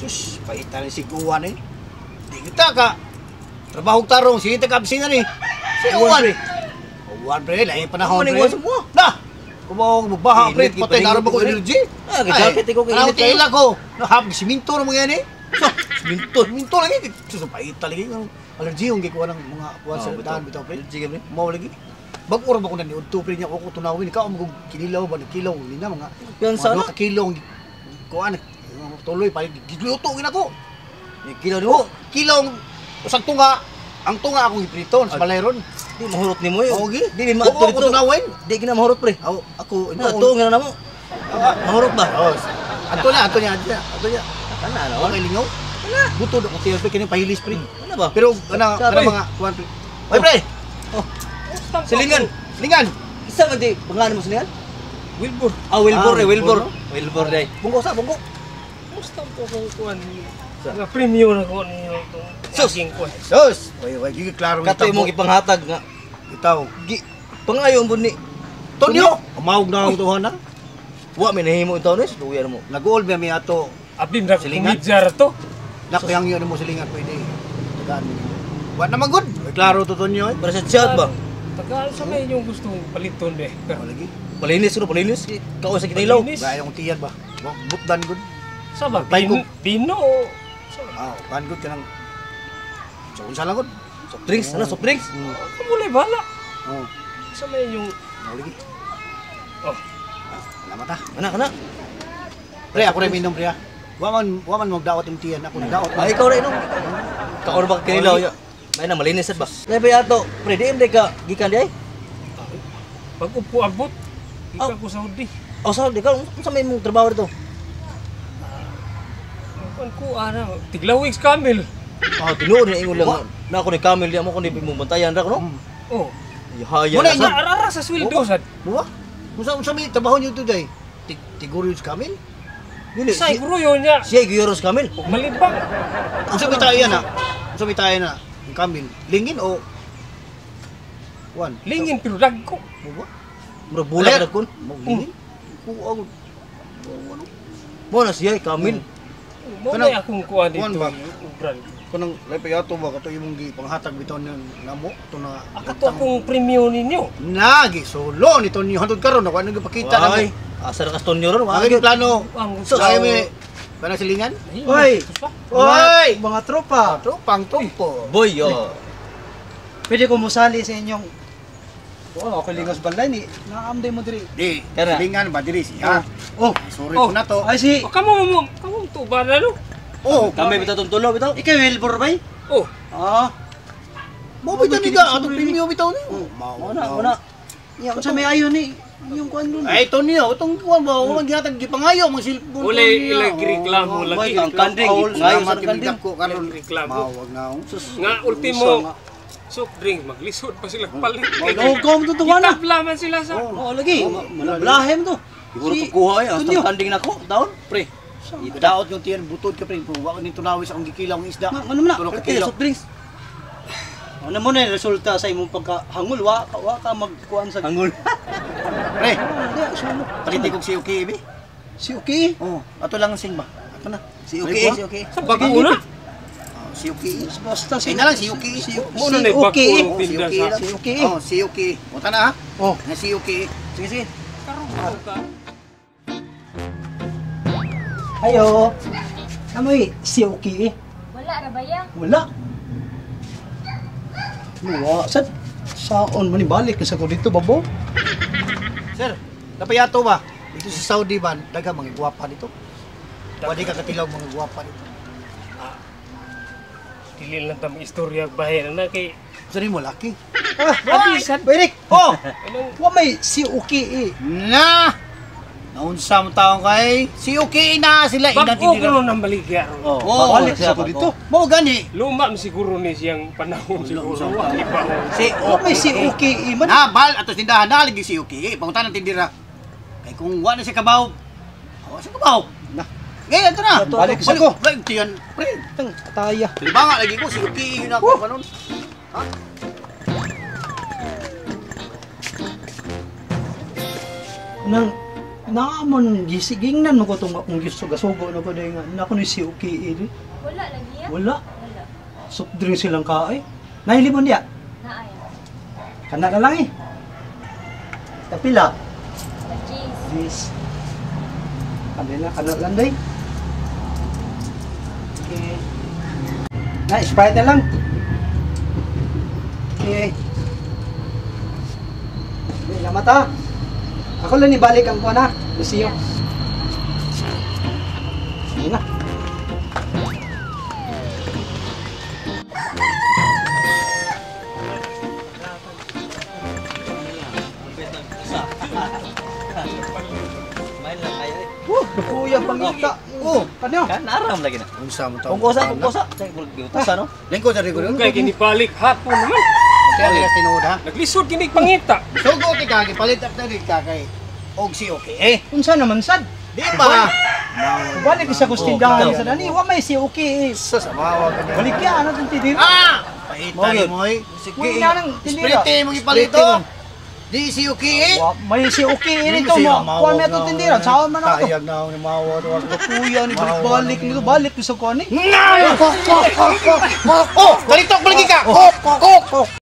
Sus, paita ni siguan eh. Di kita ka. Trabaho tarong, sige ta kabsingan eh. Siguan pre. Uwan pre, lahi panahon pre. Ano semua? Nah, kumawag mo baha pre, Init, patay na ba ko pre. energy. Ah, gijakit ikaw kay Ano init kayo. kaila ko? No, hap siminto na mga yan eh. So, Siminto. siminto lagi. Sus, paita lagi. Allergy yung gikuha ng mga kuha sa Ah, bitaw. daan bitaw pre. Allergy ka, pre. Mao lagi. Bag-o ra ba ko na niudto pre niya ako tunawin ikaw mo kung kinilaw ba nagkilaw ni na mga Piyansa mga na. duha ka kilo ang kuan tuloy pa gigluto gina ko. Kilaw nimo. Oh, kilaw ang usang tunga. Ang tunga akong iprito sa balay ron. Di mahurot nimo eh. Oo, gi. Di mi maadto Oo, ako dito. tunawin. Di gina mahurot pre. Aw, ako Na tuong na namo. Mahurot ba? Oh, ato na, ato niya, ato niya, ato niya. Kana na. Ako kay lingaw. Wala. Butod ako tiyan pre kini pahilis pre. Ano ba? Pero kana Sabi. kana mga kuan pre. Oy pre, Oh. Silingan. lingan. Isa man di pangalan mo silingan? Wilbur, Ah, Wilbur Ah, eh, Wilbur. Wilbur, Wilbur day. Bungko sa bungko. kumusta po kung kuan? Sa? Nga premium na ko ninyo itong Sus! aging kuan. Sus, oy oy gigi klaro Kato imong ipanghatag nga Itaw. gi pangayo mo ni Tonyo, amawog na ang tuhan na. wa may nahimo in taon luya mo. Nag-uol mi ato. Abim na Silingan? kumidya ra to. Nakuyang yun mo silingan pwede. Tagaan mo. Wa naman good. Oy, klaro to Tonyo eh. Para sa chat ba? Tagaan sa may inyong gustong paliton de. Oh, lagi. Palinis ko palinis kao sa kinilaw. Palinis. Ba yung tiyan ba? Butdan good. Sa ba? Tay ko. Bino o sa Ah, kan good kanang sa unsa lang good. Soft drinks, ano soft drinks? Kamulay bala. Oh, Sa may inyong mao lagi. Oh, Ah, salamat ah. Ana kana. Pre, ako rin minom pre ah. Wa man magdaot yung tiyan ako nagdaot. Ay ikaw ra inom. Kao ra ba kinilaw ya? May na malinis sad ba? Labi ato, pre di imde ka gikan di ay. pag-upo abot. Ikaw ko sa Saudi. Oh, sa di ka unsa may imong trabaho dito? Kuan ko ana, tiglawig sa camel. Ah, tinuod na ingon lang. Na ako ni Camel di mo ko ni mong bantayan ra ko no. Oh. Haya Muna na Sa sa. arara sa sweldo sad. Buwa? Unsa may trabaho niyo today? Tiguro yun sa kamil? Dili. Sa siguro yun niya. Siya giyoro sa Camel. Ug malibang. Unsa may tayo na? Unsa may tayo na? Ang kamil. Lingin o Wan. Lingin pero dagko. Buwa? Murag bulag na kun. Mo lingin? Kuang. Ano? Mo na siya Camel. Mo Kanang- na akong kuan kuan dito. ba? Ubran. Kanang lahi ato ba kato imong gi panghatag bitaw nang namo to na. Akato akong premium ninyo. Nagi solo ni Tonyo hantod karon ako ano gipakita na mo. Ay, asa ra ka Tonyo ron? Ang imong plano. Ang Sa may kana silingan? Hoy! Oy! Mga tropa, Tropang trompo. Boy, yo. pwede ko musali sa inyong. Oh, ako lingos balay ni. Naamday mo diri. Di, Kana. silingan ba diri siya? Oh, Sorry Oh. ko na to. ay si O kamo mo kamo tuba na no. Oh, Kami bitaw tong tulo bitaw. ikaw Wilbur bay? Oh, Ah, mo bitaw ni ka atong premium bitaw ni. Oh, Mo na, mo na. iya unsa may ayo ni yung kuan dun. Ay Tonyo, itong kuwan ba, oh, gihatag gipangayo ang cellphone. Walay ilang gireklamo lagi. Ang kanding, gipangayo sa Salamat kanding. kanding ko karon. Reklamo. Mawag na ako. Nga ultimo soft drink maglisod pa sila palit. Magaw mo to tuwa na. Gitabla man sila sa. Oh, lagi. Manablahe mo to. Siguro Si to kuha ay ang Tonyo. kanding nako, taon, pre. Daot yung tiyan butod ka pre, wa ni tunawi sa akong gikilaw ang isda. Nga, ano man na? Tulo ka Kaya kilo. soft drinks. Ano mo na yung resulta sa imong pagkahangol wa ka magkuan sa Hangol. Pre, Di, sulo. palitin kog si okay bi. Si okay. Oh, ato lang ang sing ba. Ato na. Si okay, si okay. Sa bago na. Oh, si okay. Basta si Ay na lang si okay. Si Mo na na okay. bago Oh, si tinda okay sa. lang. Si okay. Oh, si okay. Punta na ha. Oh. Na si okay. Sige, sige. Karon ka. Ayo. Amoy si okay. Wala ra ba ya? Wala. Wala. Sad saon man ibalik na sa ko dito babo. Sir, napayato ba? Dito sa Saudi ba, daghang mga gwapa dito. Wadi ka katilaw mga gwapa dito. Dili lang ta istorya bahin na kay Sa mo laki. Ah, Abi sad. Eric. Oh, Anong Wa may si okay eh. na! Naunsa mo taong kay si okay na sila bago inang ko tindira. nang baligya ron. Oh, Oh, Balik sa ko dito. Mo gani. Luma man siguro ni siyang panahon siguro. Wa iba. Si Wa may si okay eh man. Na bal atos tindahan na lagi si okay. Pangutan ang tindira. Kay kung wa na siya kabaw. Wa siya kabaw. Na. Ngayon ato na. Balik sa ko. Balik tiyan, pre. Tang ataya. Libanga lagi ko si okay yun ako kanon. Ha? Nang Naamon gisigingnan mo ko tong akong gusto gasugo na ko dahil nga nako ni si okay eh. Wala lagi ya. Wala. Wala. Soft drink silang kaay. Nahilimon niya. Naay. Kana na lang eh. Tapila. Cheese. This. Kanila kana lang day. Okay. Na Sprite na lang. Okay. Salamat ha. Ako lang ibalik ang kuha na. See you. Ayun na. Main lang kayo eh. Kuya, pangita. Oh, Kanyo. Kan aram lagi na. Unsa mo Kung kosa, kung kosa. Utosa no? Lingkod sa rigor. Kay ginibalik hapon naman. Kaya nila tinuod ha. Naglisod kini pangita. Sugo ti ka gipalit ak diri ka kay og si okay eh. Unsa naman sad? Di ba? Balik sa kong tindahan Oh, sa dani, wa may si okay eh. Sa samawa ka niya. Balik ya, ano itong tindira? Ah! Paita Mo, ni mo eh. Uy, na nang tindira. Sprite mo gipalit oh. Di si okay eh. Wa may si okay eh nito mo. Kuha mo itong tindira, saan man ako. Tayag na ako ni Mawa. Kuya ni balik-balik nito, balik ko sa kuha ni. Oh, balitok baligi ka. Kok, kok, kok.